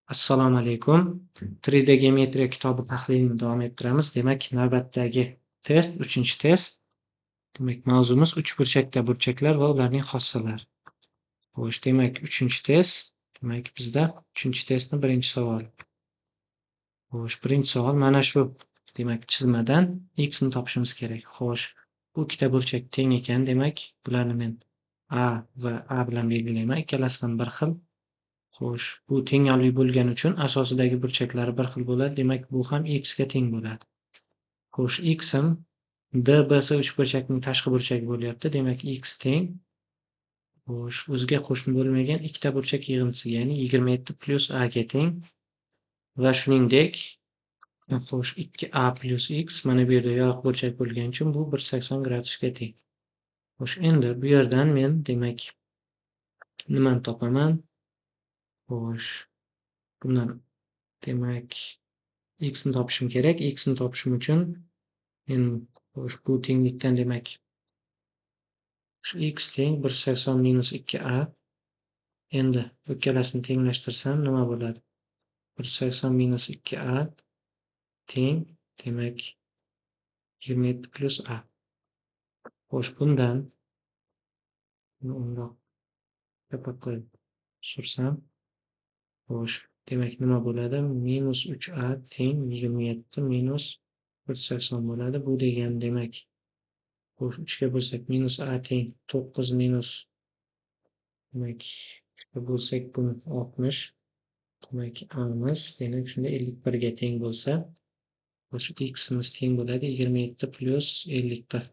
Assalomu alaykum. 3D geometriya kitobi tahlilini davom ettiramiz. Demak, navbatdagi test, 3-test. Demak, mavzumiz uchburchakda burchaklar va ularning xossalari. Xo'sh, demak, 3-test. Demak, bizda 3-testning birinchi savoli. Xo'sh, birinchi savol mana shu, demak, chizmadan x ni topishimiz kerak. Xo'sh, bu ikkita burchak teng ekan, demak, bularni men A va A bilan belgilayman. Ikkalasi ham bir xil. Xo'sh, bu tengyonli bo'lgani uchun asosidagi burchaklari bir xil bo'ladi. Demak, bu ham x ga teng bo'ladi. Xo'sh, x ham DBC uchburchakning tashqi burchagi bo'lyapti. Demak, x teng. Xo'sh, o'ziga qo'shni bo'lmagan ikkita burchak yig'indisiga, ya'ni 27 plus a ga teng. Va shuningdek, xo'sh, 2a plus x mana bu yerda yoriq burchak bo'lgani uchun bu 180 gradusga teng. Xo'sh, endi bu yerdan men demak nimani topaman? Xo'sh, bundan demak x ni topishim kerak. X ni topishim uchun men xo'sh bu tenglikdan demak x teng 180 minus 2a. Endi bu ikkalasini tenglashtirsam nima bo'ladi? 180 minus 2a teng demak 27 plus a. Xo'sh, bundan undoq tepa qilib sursam, xo'sh, demak nima bo'ladi? Minus 3a teng 27 minus 180 bo'ladi. Bu degani demak, xo'sh, 3 ga bo'lsak minus a teng 9 minus demak 3 ga bo'lsak buni 60. Demak, a'miz demak shunda 51 ga teng bo'lsa, xo'sh, x'imiz teng bo'ladi 27 plus 51.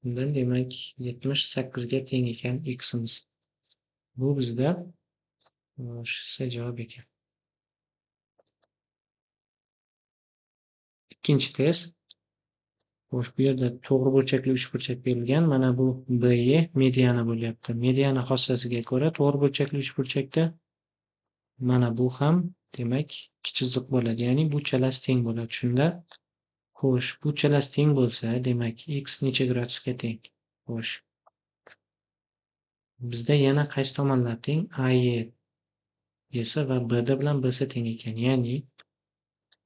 Bundan demak 78 ga teng ekan x'imiz. Bu bizda C javob ekan. Ikkinchi test. Xo'sh, bu yerda to'g'ri burchakli uchburchak berilgan. Mana bu BE mediana bo'lyapti. Mediana xossasiga ko'ra to'g'ri burchakli uchburchakda mana bu ham demak ikki chiziq bo'ladi. Ya'ni bu uchalasi teng bo'ladi. Shunda xo'sh, bu uchalasi teng bo'lsa, demak x necha gradusga teng? Xo'sh. Bizda yana qaysi tomonlar teng? AE esa va BD bilan BC teng ekan. Ya'ni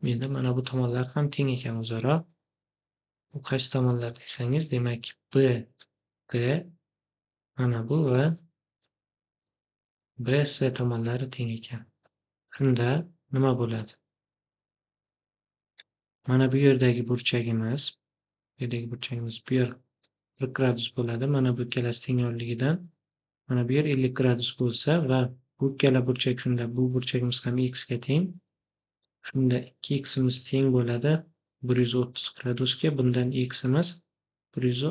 menda mana bu tomonlar ham teng ekan o'zaro. Bu qaysi tomonlar desangiz, demak BD mana bu va BC tomonlari teng ekan. Shunda nima bo'ladi? Mana bu yerdagi burchagimiz, bu yer 40 gradus bo'ladi. Mana bu ikkalasi tengyonligidan mana bu yer 50 gradus bo'lsa va bu ikkala burchak shunda bu burchagimiz ham x ga teng. Shunda 2x'imiz teng bo'ladi 130 gradusga. Bundan x'imiz 100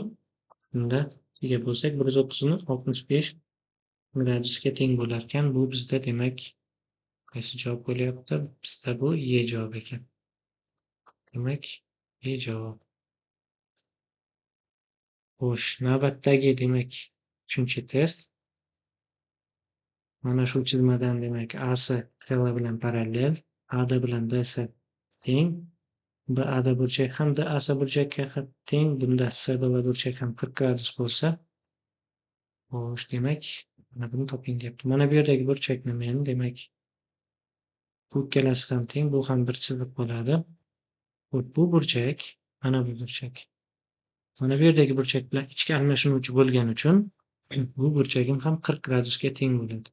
shunda 2 ga bo'lsak 130 ni 65 gradusga teng bo'lar ekan. Bu bizda demak qaysi javob bo'lyapti? Bizda bu Y javob ekan. Demak, Y javob. Xo'sh, navbatdagi demak 3-test. Mana shu chizmadan demak AC KL bilan parallel, AD bilan DC teng, BAD burchak ham DAC burchakka teng, bunda CBL burchak ham 40 gradus bo'lsa, xo'sh, demak mana buni toping deyapti. Mana bu yerdagi burchakni men demak bu ikkalasi ham teng, bu ham bir chiziq bo'ladi. Xo'sh, bu burchak, mana bu burchak. Mana bu yerdagi burchak bilan ichki almashinuvchi bo'lgani uchun bu burchagim ham 40 gradusga teng bo'ladi.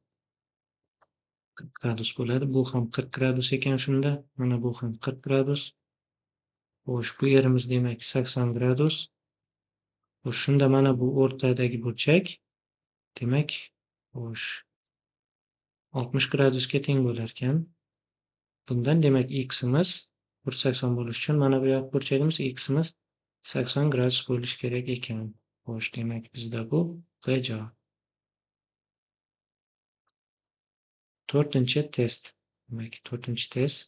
40 gradus bo'ladi. Bu ham 40 gradus ekan shunda. Mana bu ham 40 gradus. Xo'sh, bu yerimiz demak 80 gradus. Xo'sh, shunda mana bu o'rtadagi burchak demak, xo'sh, 60 gradusga teng bo'lar ekan. Bundan demak x'imiz 180 bo'lishi uchun mana bu yoq burchagimiz x'imiz 80 gradus bo'lishi kerak ekan. Xo'sh, demak bizda bu B javob. 4-test. Demak, 4-test.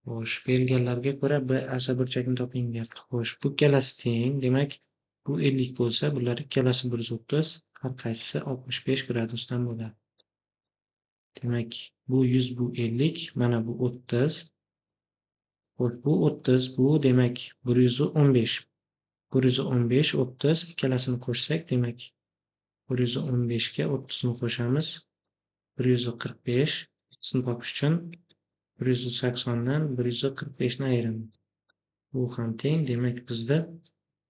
Xo'sh, berilganlarga ko'ra BAC burchagini toping deyapti. Xo'sh, bu ikkalasi teng. Demak, bu 50 bo'lsa, bular ikkalasi 130, har qaysisi 65 gradusdan bo'ladi. Demak, bu 100, bu 50, mana bu 30. Xo'sh, bu 30, bu demak 115. 115, 30 ikkalasini qo'shsak, demak 115 ga 30 ni qo'shamiz. 145. X ni topish uchun 180 dan 145 ni ayiraman. Bu ham teng, demak bizda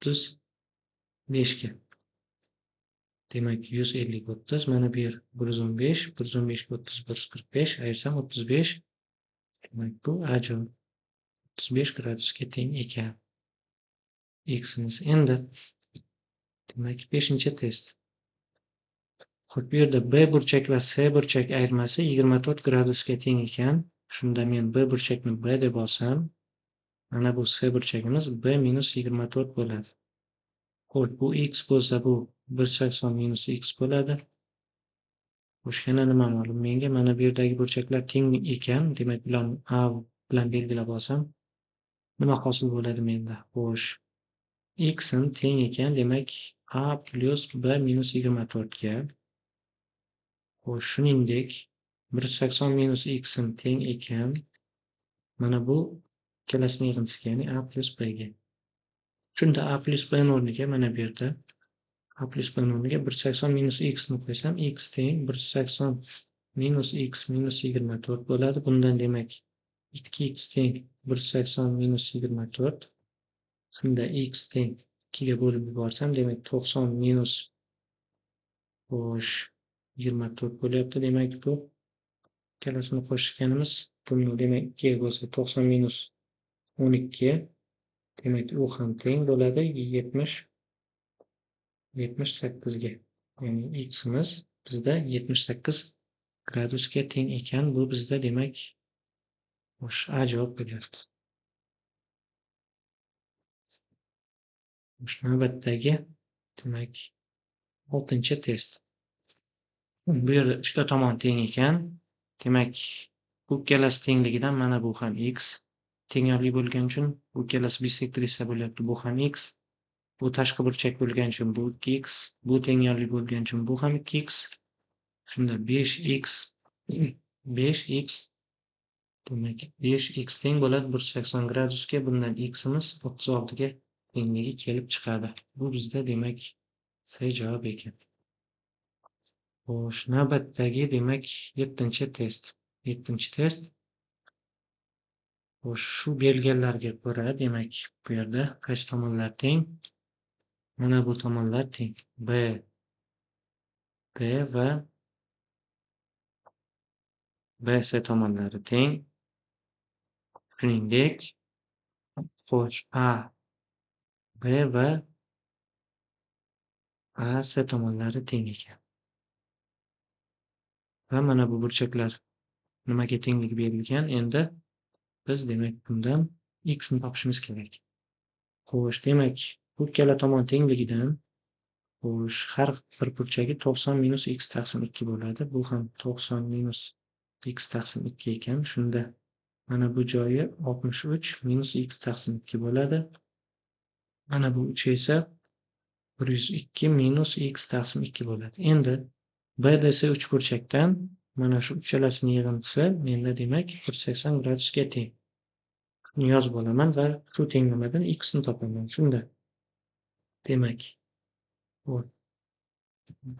35 ga. Demak 150 ga 30, mana bu yer 115, 115 ga 30, 145 ayirsam 35. Demak bu A javob 35 gradusga teng ekan. X'imiz endi demak 5-test. Xo'p, bu yerda B burchak va C burchak ayirmasi 24 gradusga teng ekan. Shunda men B burchakni B deb olsam, mana bu C burchagimiz B minus 24 bo'ladi. Xo'p, bu x bo'lsa bu 180 minus x bo'ladi. Xo'sh, yana nima ma'lum menga? Mana bu yerdagi burchaklar teng ekan, demak ularni A bilan belgilab olsam, nima hosil bo'ladi menda? Xo'sh, x im teng ekan, demak A plus B minus 24 ga. Xo'sh, shuningdek 180 minus x im teng ekan, mana bu ikkalasining yig'indisiga, ya'ni A plus B ga. Shunda A plus B o'rniga mana bu yerda A plus B o'rniga 180 minus x ni qo'ysam, x teng 180 minus x minus 24 bo'ladi. Bundan demak 2x teng 180 minus 24. Shunda x teng 2 ga bo'lib yuborsam, demak 90 minus 24 bo'lyapti. Demak bu ikkalasini qo'shganimiz, buni demak 2 ga bo'lsa 90 minus 12, demak u ham teng bo'ladi 78 ga. Ya'ni x'imiz bizda 78 gradusga teng ekan. Bu bizda demak A javob bo'lyapti. Navbatdagi demak 6-test. Bu yerda 3 ta tomon teng ekan. Demak bu ikkalasi tengligidan mana bu ham x tengarli bo'lgani uchun bu ikkalasi bisektrisa bo'lyapti, bu ham x. Bu tashqi burchak bo'lgani uchun bu 2x, bu tengarli bo'lgani uchun bu ham 2x. Shunda 5x 5x demak 5x teng bo'ladi 180 gradusga. Bundan x'imiz 36 ga tengligi kelib chiqadi. Bu bizda demak C javob ekan. Xo'sh, navbatdagi demak 7-test. 7-test. Xo'sh, shu berilganlarga ko'ra demak bu yerda qaysi tomonlar teng? Mana bu tomonlar teng. B, D va BC tomonlari teng. Shuningdek, xo'sh, A, B va AC tomonlari teng ekan. Va mana bu burchaklar nimaga tengligi berilgan. Endi biz demak bundan x ni topishimiz kerak. Xo'sh, demak bu ikkala tomon tengligidan xo'sh, har bir burchagi 90 minus x taqsim 2 bo'ladi. Bu ham 90 minus x taqsim 2 ekan. Shunda mana bu joyi 63 minus x taqsim 2 bo'ladi. Mana bu 3 esa 102 minus x taqsim 2 bo'ladi. Endi BDC uchburchakdan mana shu uchalasining yig'indisi menda demak 180 gradusga teng. Shuni yozib olaman va shu tenglamadan x ni topaman. Shunda demak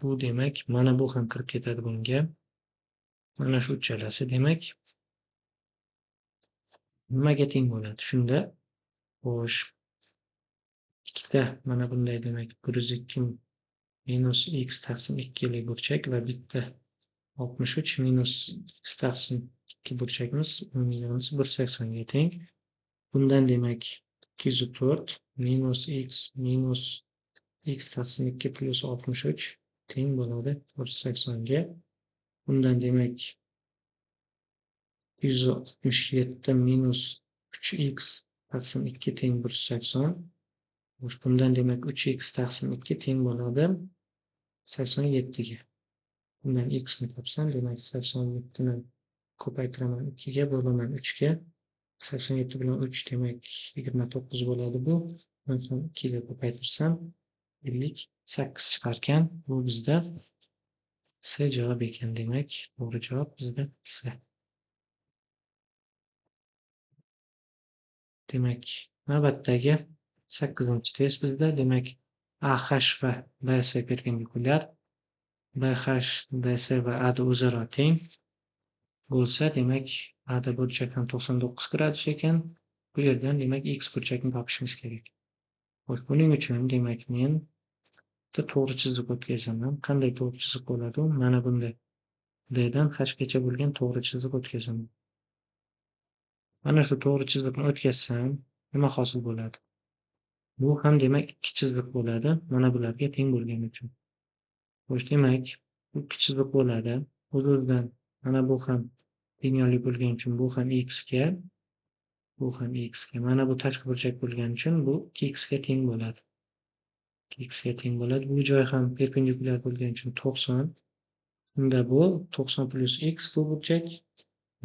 bu demak mana bu ham kirib ketadi bunga. Mana shu uchalasi demak nimaga teng bo'ladi? Shunda xo'sh, ikkita mana bunday demak 102 minus x taqsim 2 lik burchak va bitta 63 minus x taqsim 2 burchakimiz umumiy yig'indisi 180 ga teng. Bundan demak 204 minus x minus x taqsim 2 plus 63 teng bo'ladi 180 ga. Bundan demak 267 minus 3x taqsim 2 teng 180. Bundan demak 3x taqsim 2 teng bo'ladi 87 ga. Bundan x ni topsam, demak 87 ni ko'paytiraman 2 ga, bo'laman 3 ga. 87 bilan 3 demak 29 bo'ladi bu. Bundan 2 ga ko'paytirsam 58 chiqarkan. Bu bizda C javob ekan. Demak, to'g'ri javob bizda C. Demak, navbatdagi 8-test bizda. Demak, AH va BC perpendikulyar. BH, BC va AD o'zaro teng. bo'lsa, demak, AD burchak ham 99 gradus ekan. Bu yerdan demak x burchakni topishimiz kerak. Xo'sh, buning uchun demak men bitta to'g'ri chiziq o'tkazaman. Qanday to'g'ri chiziq bo'ladi u? Mana bunday D dan H gacha bo'lgan to'g'ri chiziq o'tkazaman. Mana shu to'g'ri chiziqni o'tkazsam, nima hosil bo'ladi? Bu ham demak ikki chiziq bo'ladi, mana bularga teng bo'lgani uchun. Xo'sh, demak, bu ikki chiziq bo'ladi. O'z-o'zidan mana bu ham tengyonli bo'lgani uchun bu ham x ga, bu ham x ga. Mana bu tashqi burchak bo'lgani uchun bu 2x ga teng bo'ladi. 2x ga teng bo'ladi. Bu joy ham perpendikulyar bo'lgani uchun 90. Unda bu 90 plus x bu burchak.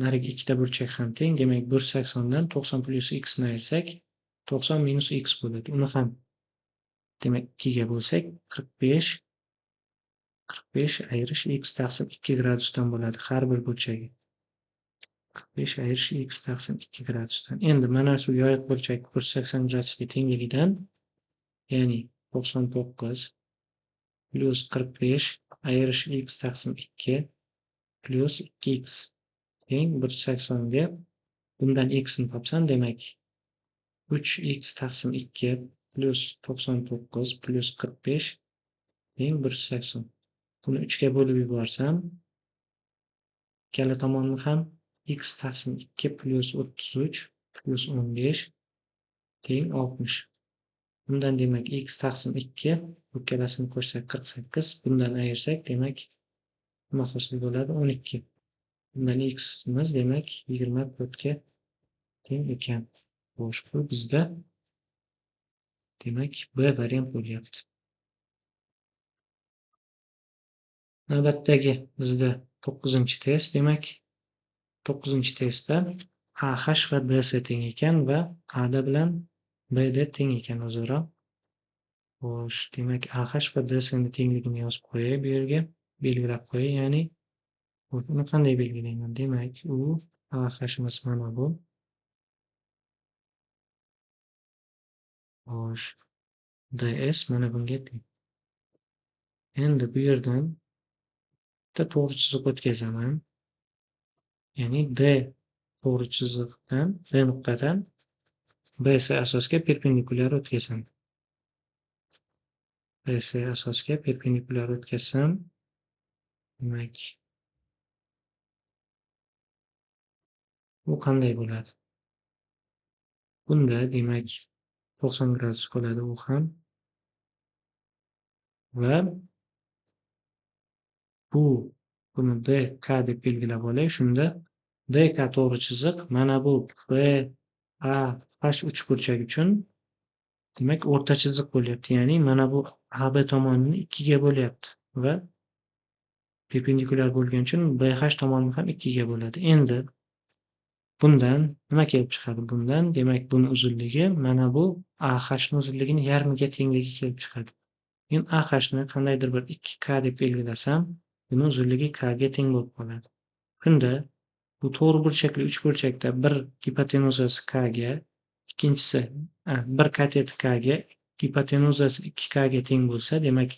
Narigi ikkita burchak ham teng. Demak, 180 dan 90 plus x ni ayirsak, 90 minus x bo'ladi. Uni ham demak 2 ga bo'lsak, 45 ayirish x taqsim 2 gradusdan bo'ladi har bir burchagi. 45 ayirish x taqsim 2 gradusdan. Endi mana shu yoyiq burchak 180 gradusga tengligidan, ya'ni 99 plus 45 ayirish x taqsim 2 plus 2x teng 180 ga. Bundan x ni topsam, demak 3x taqsim 2 plus 99 plus 45 teng 180. Buni 3 ga bo'lib yuborsam, ikkala tomonni ham x taqsim 2 plus 33 plus 15 teng 60. Bundan demak x taqsim 2, bu ikkalasini qo'shsak 48, bundan ayirsak demak nima hosil bo'ladi? 12. Bundan x'imiz demak 24 ga teng ekan. Xo'sh, bu bizda demak B variant bo'lyapti. Navbatdagi bizda 9-test. Demak, 9-testda AH va DS teng ekan va AD bilan BD teng ekan o'zaro. Xo'sh, demak AH va DS ning tengligini yozib qo'yay bu yerga, belgilab qo'yay, ya'ni uni qanday belgilayman? Demak, u AH'imiz mana bu. Xo'sh, DS mana bunga teng. Endi bu yerdan bitta to'g'ri chiziq o'tkazaman. Ya'ni D to'g'ri chiziqdan, D nuqtadan BC asosga perpendikulyar o'tkazsam. BC asosga perpendikulyar o'tkazsam, demak bu qanday bo'ladi? Bunda demak 90 gradus bo'ladi u ham. Va buni DK deb belgilab olay. Shunda DK to'g'ri chiziq mana bu BAH uchburchak uchun demak o'rta chiziq bo'lyapti. Ya'ni mana bu AB tomonini 2 ga bo'lyapti va perpendikulyar bo'lgani uchun BH tomonini ham 2 ga bo'ladi. Endi bundan nima kelib chiqadi? Bundan demak buni uzunligi mana bu AH ning uzunligini yarmiga tengligi kelib chiqadi. Men AH ni qandaydir bir 2K deb belgilasam, buni uzunligi K ga teng bo'lib qoladi. Shunda bu to'g'ri burchakli uchburchakda bir gipotenuzasi K ga, ikkinchisi bir katet K ga, gipotenuzasi 2K ga teng bo'lsa, demak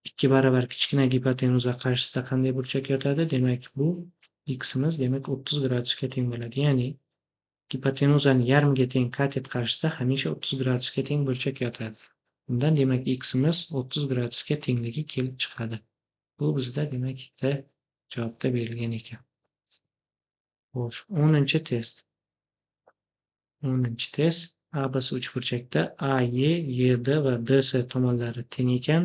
2 barobar kichkina gipotenuza qarshisida qanday burchak yotadi? Demak bu x'imiz demak 30 gradusga teng bo'ladi. Ya'ni gipotenuzaning yarmiga teng katet qarshisida hamisha 30 gradusga teng burchak yotadi. Bundan demak x'imiz 30 gradusga tengligi kelib chiqadi. Bu bizda demak D javobda berilgan ekan. Xo'sh, 10-test. 10-test ABC uchburchakda AE, YD va DS tomonlari teng ekan.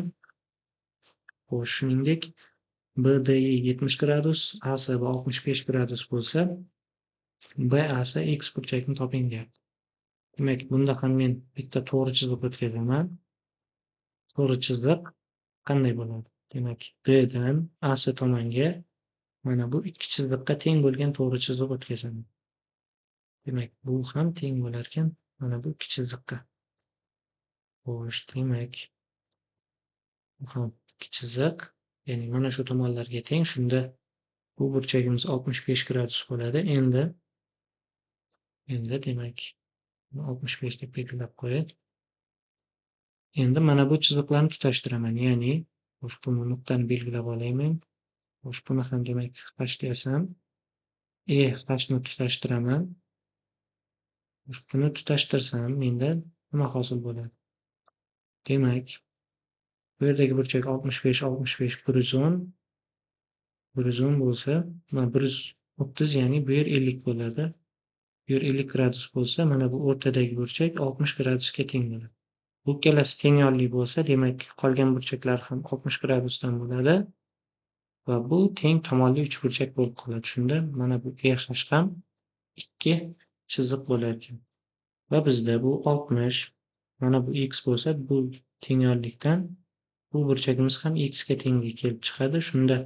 Xo'sh, shuningdek BDE 70 gradus, ASB 65 gradus bo'lsa, BAS x burchakni toping deyapti. Demak, bunda ham men bitta to'g'ri chiziq o'tkazaman. To'g'ri chiziq qanday bo'ladi? Demak, D dan AC tomonga mana bu ikki chiziqqa teng bo'lgan to'g'ri chiziq o'tkazaman. Demak, bu ham teng bo'lar ekan mana bu ikki chiziqqa. Xo'sh, demak, bu ham ikki chiziq, ya'ni mana shu tomonlarga teng. Shunda bu burchagimiz 65 gradus bo'ladi. Endi demak 65 deb belgilab qo'yay. Endi mana bu chiziqlarni tutashtiraman, ya'ni ushbu nuqtani belgilab olayman. Xo'sh, buni ham demak H desam, EH ni tutashtiraman. Xo'sh, buni tutashtirsam menda nima hosil bo'ladi? Demak, bu yerdagi burchak 65, 65 110, 110 bo'lsa, mana 130, ya'ni bu yer 50 bo'ladi. Bu yer 50 gradus bo'lsa, mana bu o'rtadagi burchak 60 gradusga teng bo'ladi. Bu ikkalasi tengyonli bo'lsa, demak, qolgan burchaklar ham 60 gradusdan bo'ladi va bu teng tomonli uchburchak bo'lib qoladi. Shunda mana bu EH ham 2 chiziq bo'lar ekan. Va bizda bu 60, mana bu x bo'lsa, bu tengyonlikdan bu burchagimiz ham x ga tengligi kelib chiqadi. Shunda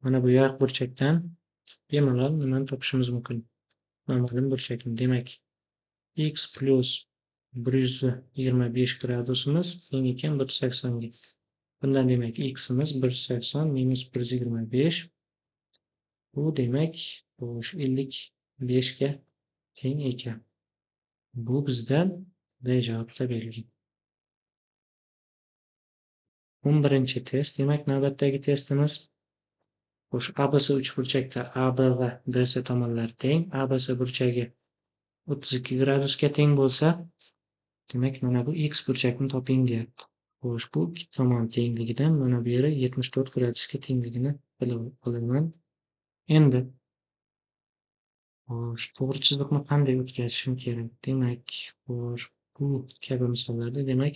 mana bu yoq burchakdan bemalol nimani topishimiz mumkin? Noma'lum burchakni. Demak, x plus 125 gradusimiz teng ekan 180 ga. Bundan demak x'imiz 180 minus 125, bu demak 55 ga teng ekan. Bu bizda D javobda berilgan. 11-test. Demak, navbatdagi testimiz. Xo'sh, ABC uchburchakda AB va DC tomonlari teng. ABC burchagi 32 gradusga teng bo'lsa, demak, mana bu x burchakni toping deyapti. Xo'sh, bu ikki tomon tengligidan mana bu yeri 74 gradusga tengligini bilib olaman. Endi xo'sh, to'g'ri chiziqni qanday o'tkazishim kerak? Demak, xo'sh, bu kabi misollarda demak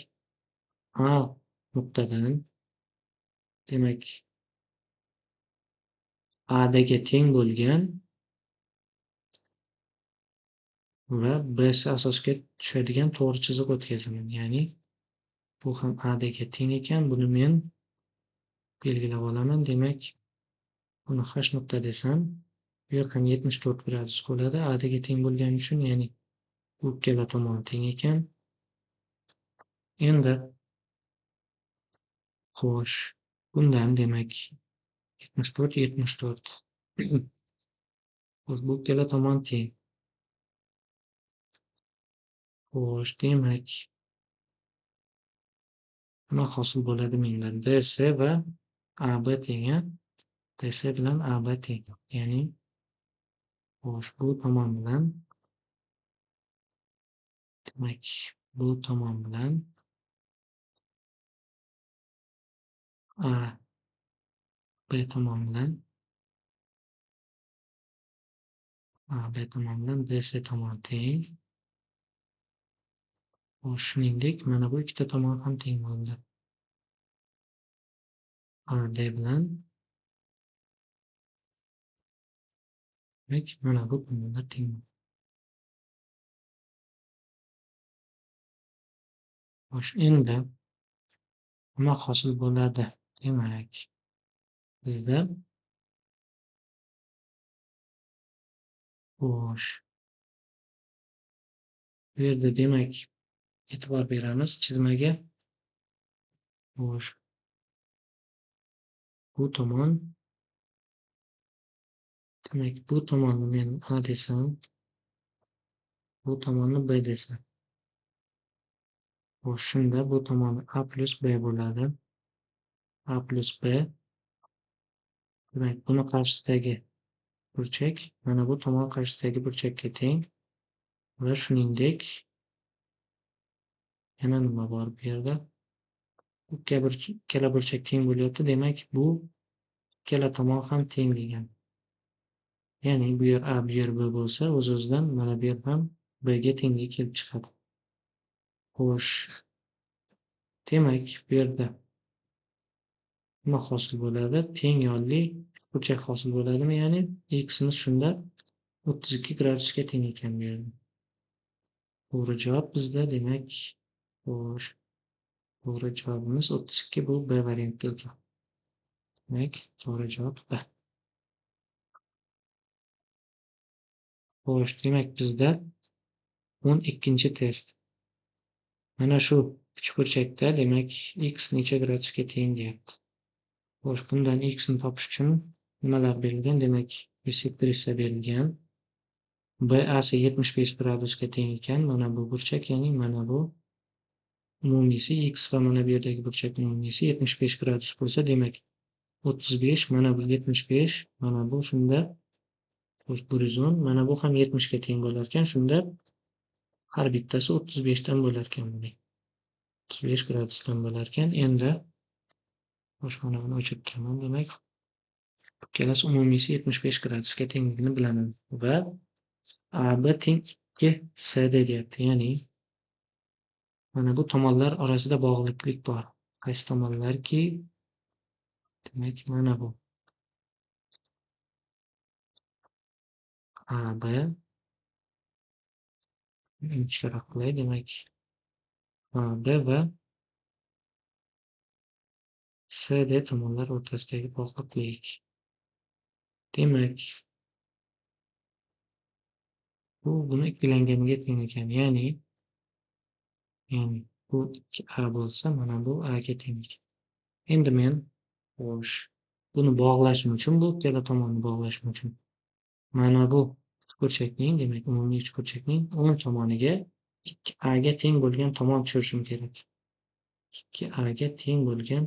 A nuqtadan demak ADga teng bo'lgan va BC asosga tushadigan to'g'ri chiziq o'tkazaman. Ya'ni bu ham ADga teng ekan, buni men belgilab olaman. Demak, buni H nuqta desam, bu yer ham 74 gradus bo'ladi. ADga teng bo'lgani uchun, ya'ni bu ikkala tomon teng ekan. Endi xo'sh, bundan demak 74, 74. Xo'sh, bu ikkala tomon teng. Xo'sh, demak nima hosil bo'ladi mendan? DC va AB teng, DC bilan AB teng. Ya'ni xo'sh, bu tomon bilan demak bu tomon bilan A B tomon bilan A B tomon bilan DC tomon teng. Xo'sh, shuningdek, mana bu ikkita tomon ham teng bo'ldi. AD bilan demak mana bu tomonlar teng bo'ldi. Xo'sh, endi nima hosil bo'ladi? Demak, bizda xo'sh, bu yerda demak e'tibor beramiz chizmaga. Xo'sh, bu tomon, demak bu tomonni men A desam, bu tomonni B desam. Xo'sh, shunda bu tomoni A plus B bo'ladi. A plus B. Demak, buni qarshisidagi burchak mana bu tomon qarshisidagi burchakka teng va shuningdek yana nima bor bu yerda? Ikkala burchak teng bo'lyapti. Demak, bu ikkala tomon ham teng degan. Ya'ni bu yer A, bu yer B bo'lsa, o'z-o'zidan mana bu yer ham B ga tengligi kelib chiqadi. Xo'sh, demak, bu yerda nima hosil bo'ladi? Teng yonli burchak hosil bo'ladimi? Ya'ni x'imiz shunda 32 gradusga teng ekan bu yerda. To'g'ri javob bizda demak, xo'sh, to'g'ri javobimiz 32, bu B variantda ekan. Demak, to'g'ri javob B. Xo'sh, demak bizda 12-test. Mana shu uchburchakda demak x necha gradusga teng deyapti. Xo'sh, bundan x ni topish uchun nimalar berilgan? Demak, bissektrisa berilgan. BAC 75 gradusga teng ekan. Mana bu burchak, ya'ni mana bu umumiysi x va mana bu yerdagi burchak umumiysi 75 gradus bo'lsa, demak 35, mana bu 75, mana bu shunda 110, mana bu ham 70 ga teng bo'lar ekan. Shunda har bittasi 35 dan bo'lar ekan. 35 gradusdan bo'lar ekan. Endi xo'sh, mana buni o'chirib turaman. Demak, ikkalasi umumiysi 75 gradusga tengligini bilaman va AB teng 2 CD deyapti. Ya'ni mana bu tomonlar orasida bog'liqlik bor. Qaysi tomonlarki? Demak, mana bu AB inchkaroq qilay. Demak, AB va CD tomonlar o'rtasidagi bog'liqlik. Demak, bu buni ikkilanganiga teng ekan. Ya'ni bu 2A bo'lsa, mana bu A ga teng ekan. Endi men xo'sh, buni bog'lashim uchun, bu ikkala tomonni bog'lashim uchun mana bu uchburchakning, demak, umumiy uchburchakning o'ng tomoniga 2A ga teng bo'lgan tomon tushirishim kerak. 2A ga teng bo'lgan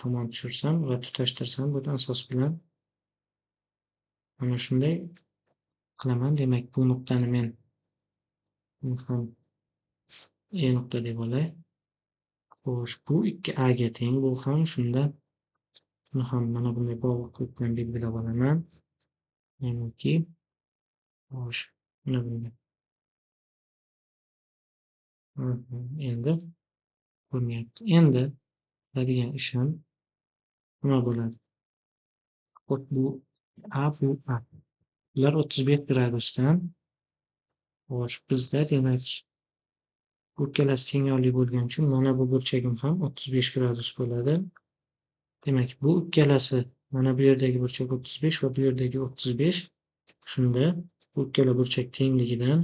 tomon tushirsam va tutashtirsam, bu asos bilan mana shunday qilaman. Demak, bu nuqtani men ham E nuqta deb olay. Xo'sh, bu 2A ga teng, bu ham shunda buni ham mana bunday bog'liqlik bilan belgilab olaman. Ya'niki, xo'sh, mana bunday. Endi ko'rinyapti. Endi qiladigan ishim nima bo'ladi? Xo'sh, bu A, bu A. Bular 35 gradusdan. Xo'sh, bizda demak bu ikkalasi tengyonli bo'lgani uchun mana bu burchagim ham 35 gradus bo'ladi. Demak, bu ikkalasi, mana bu yerdagi burchak 35 va bu yerdagi 35. Shunda bu ikkala burchak tengligidan,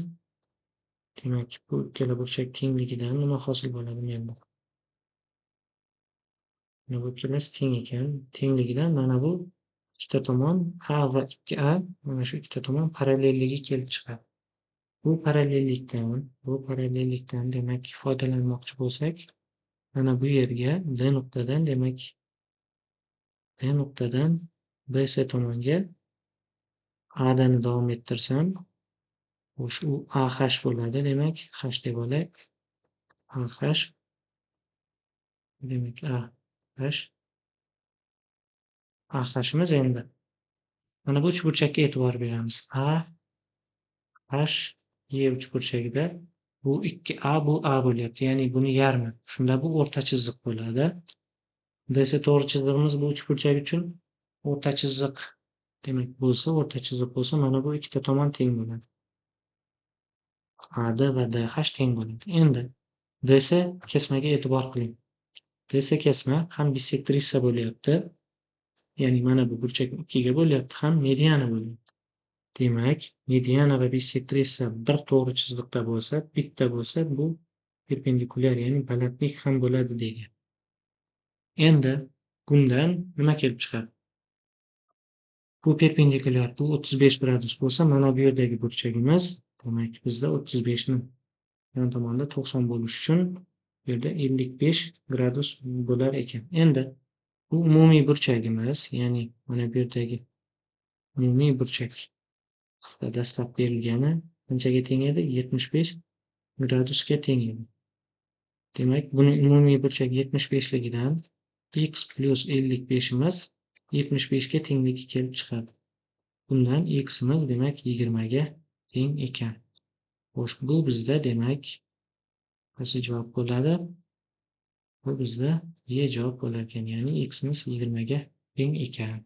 demak, bu ikkala burchak tengligidan nima hosil bo'ladi menda? Mana bu ikkalasi teng ekan. Tengligidan mana bu ikkita tomon A va 2A, mana shu ikkita tomon parallelligi kelib chiqadi. Bu parallellikdan demak foydalanmoqchi bo'lsak, mana bu yerga D nuqtadan, demak D nuqtadan BC tomonga ADni davom ettirsam, xo'sh, u AH bo'ladi. Demak, H deb olay. AH, demak AH. AH'imiz endi. Mana bu uchburchakka e'tibor beramiz. A, H, Y uchburchagida bu 2A, bu A bo'lyapti. Ya'ni buni yarmi. Shunda bu o'rta chiziq bo'ladi. DC to'g'ri chizig'imiz bu uchburchak uchun o'rta chiziq demak bo'lsa, o'rta chiziq bo'lsa, mana bu ikkita tomon teng bo'ladi. AD va DH teng bo'ladi. Endi DC kesmaga e'tibor qiling. DC kesma ham bisektrisa bo'lyapti. Ya'ni mana bu burchakni 2 ga bo'lyapti, ham mediana bo'lyapti. Demak, mediana va bisektrisa bir to'g'ri chiziqda bo'lsa, bitta bo'lsa, bu perpendikulyar, ya'ni balandlik ham bo'ladi degan. Endi bundan nima kelib chiqadi? Bu perpendikulyar, bu 35 gradus bo'lsa, mana bu yerdagi burchagimiz, demak, bizda 35 ni yon tomonda 90 bo'lishi uchun bu yerda 55 gradus bo'lar ekan. Endi bu umumiy burchagimiz, ya'ni mana bu yerdagi umumiy burchak dastlab berilgani qanchaga teng edi? 75 gradusga teng edi. Demak, buning umumiy burchagi 75 ligidan x plus 55imiz 75 ga tengligi kelib chiqadi. Bundan x'imiz demak 20 ga teng ekan. Xo'sh, bu bizda demak qaysi javob bo'ladi? Bu bizda Y javob bo'lar ekan, ya'ni x'imiz 20 ga teng ekan.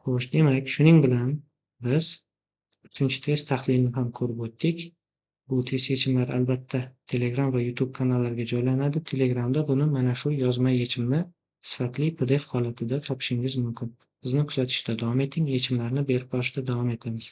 Xo'sh, demak, shuning bilan biz 3-test tahlilini ham ko'rib o'tdik. Bu test yechimlari albatta Telegram va YouTube kanallariga joylanadi. Telegramda buni mana shu yozma yechimni sifatli PDF holatida topishingiz mumkin. Bizni kuzatishda davom eting, yechimlarni berib borishda davom etamiz.